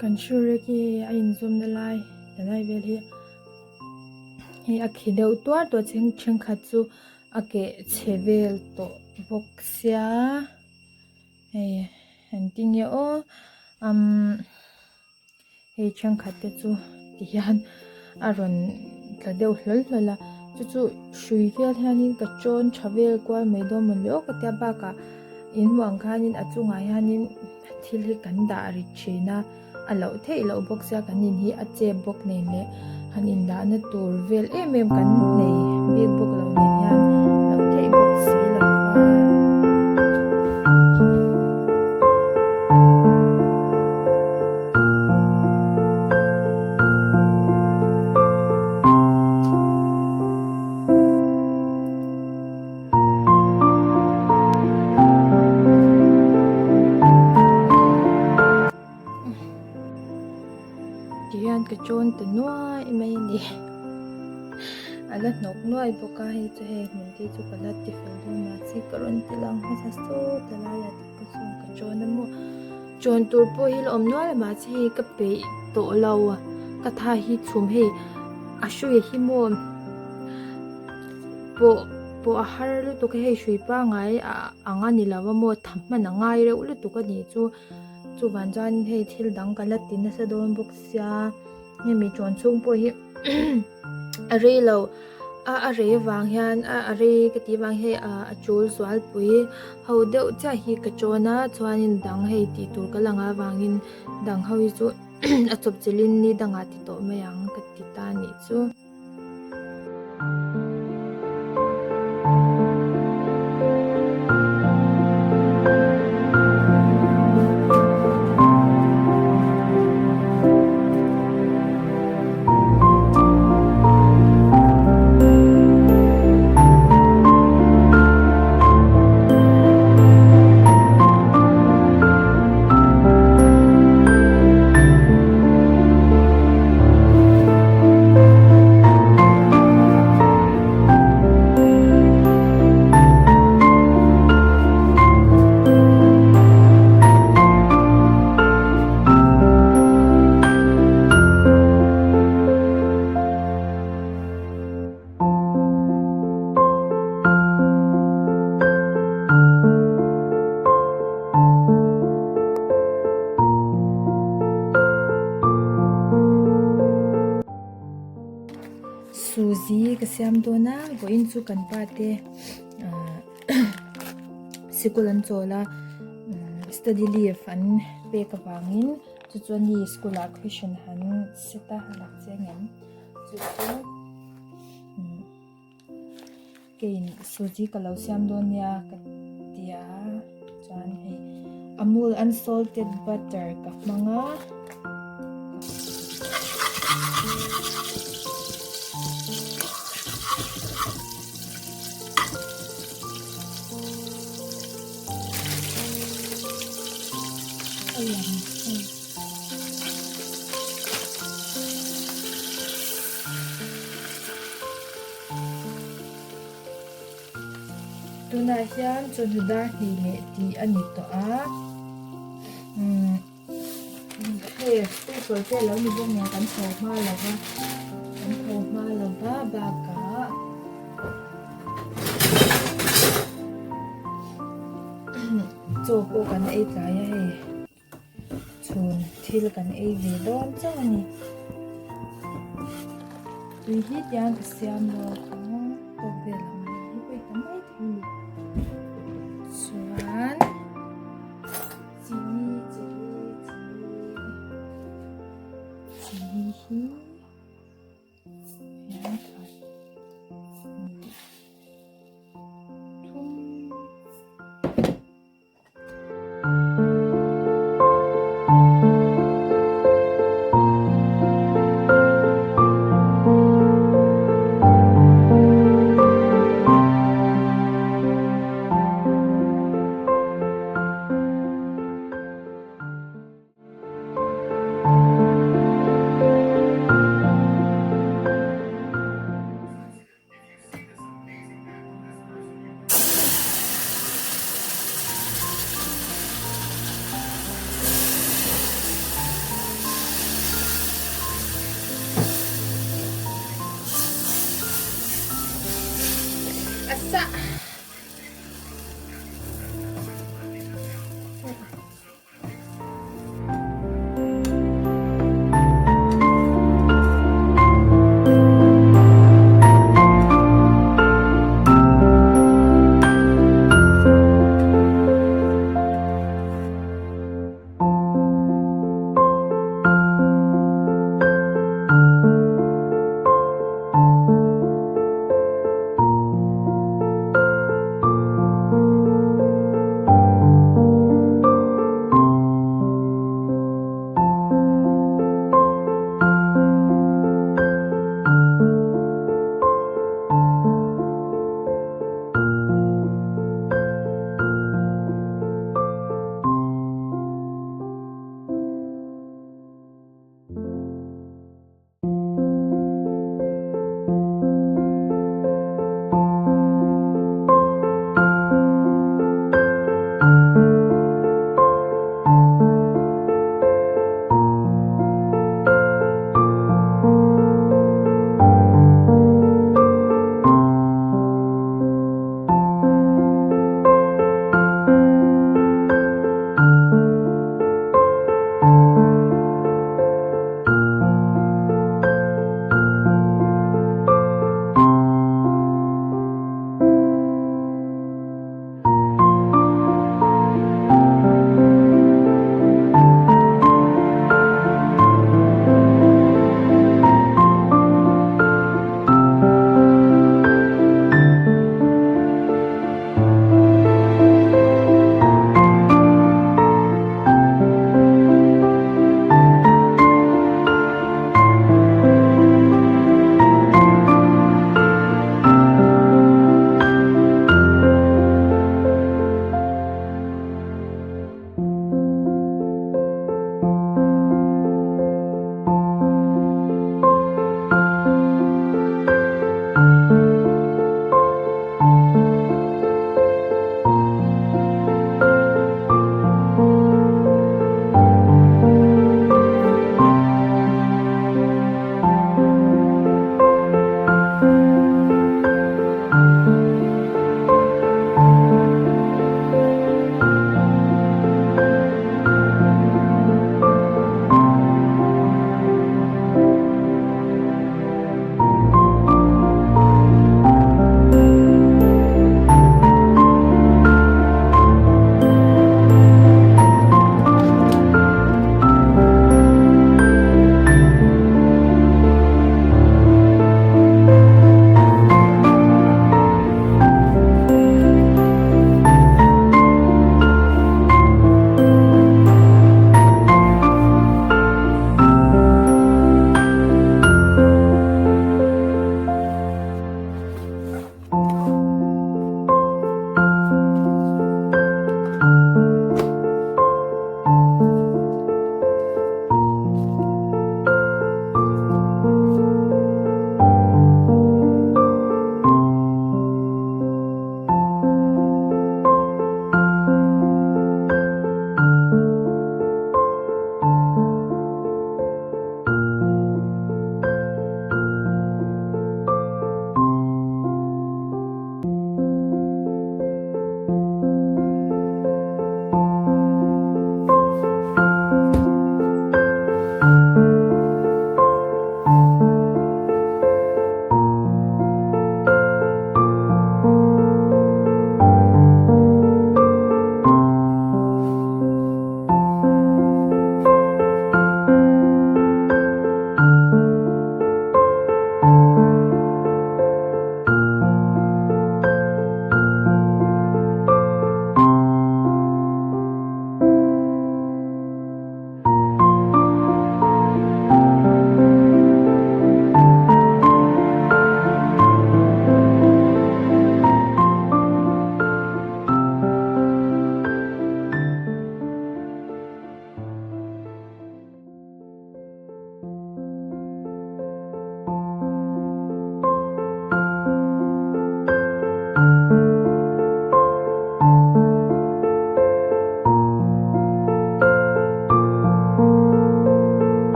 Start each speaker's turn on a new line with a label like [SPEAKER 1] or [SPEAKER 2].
[SPEAKER 1] Kan shoe rack hi hei a inzawmna lai la lai vel hi hei a khi deuh tuar tawh a thenkhat chu a keh chhe vel tawh bawk sia hei engtin nge aw umm. Hei thenkhat te chu ti hian a rawn tla deuh hlawl hlawl a chu chu hrui vel hianin ka chawn tha vel kual mai dawn mawn le aw ka tia bakah in hmuh ang khanin a chungah hianin thil hi kan dah ri thin a a loh theih loh bawk sia kan in hi a chep bawk nen leh han indahna tur vel em em kan nei bik bawk lo nen hian loh theih bawk si lo va. Ti hian ka chawn ta nuai mai a ni a la hnawk nuai bawk a hei chu hei hmun te chu ka la ti fel dawn mahse ka rawn ti lang hmasa sawt a laiah te pawh sawn ka chawn a maw chawn tur pawh hi la awm nual a mahse hei ka peih tawh lo ka tha hi chhum hei a hrui hi maw pawh pawh a har lutuk a hei hrui pangai ang a ni lo a maw tha hman a ngai reuh lutuk a nih chu. Chuvang chuan hei thil dang ka la ti nasa dawn bawk sia hemi chawn chhung pawh hi a rei lo a a rei avang hian a a rei ka tih vang hei a tul zualpui ho deuh chiah hi ka chawn a chuanin dang hei tih tur ka la ngah avangin dang ho hi chu a chawp chilhin ni dangah ti tawh mai ang ka ti ta a nih chu. Suzi ka siam dawn a vawiin chu kan pa te ahh sikul an chawl a study leave an pek avangin chu chuan ni school ah question han set a a lak chiang em chu chu Keiin suji ka lo siam dawn nia ka ti a chuan hei amul unsalted butter ka hmang a. A lang hei. Tunah hian chawhnu dar hnih leh tih a ni tawh a umm hei school chawlh te a lo ni bawk nen kan tho hma lo va kan tho hma lo va bakah chaw pawh kan ei tlai a hei. Chhun thil kan ei ve dawn chauh a ni. Tui hi tiang ka siam lawk ang tawk vel ang hi hi pawh i ta mai thei a ni. Chuan chini chini chini chini hi hian khat hnih thum. A sa.